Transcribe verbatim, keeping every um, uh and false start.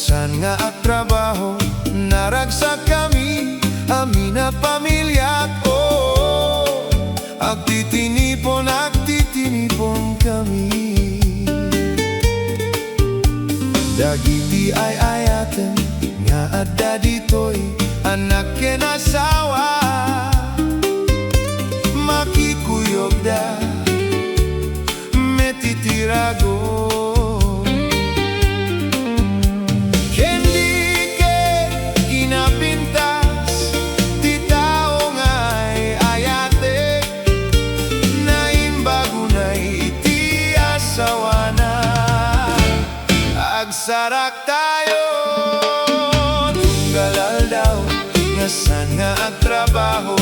Saan nga agtrabaho, naragsakkami, amin a pamiliak, oh. Agtitinipon, agtitiniponkami. Dagiti ay-ayatem nga adda ditoy, anak ken asawa, makikuyogda met iti ragon. Ken di ket kinapintas ti tao nga ay-ayatek, naimbagona iti asawana. Agsaraktayo, tunggal aldaw, nga saan nga agtrabaho,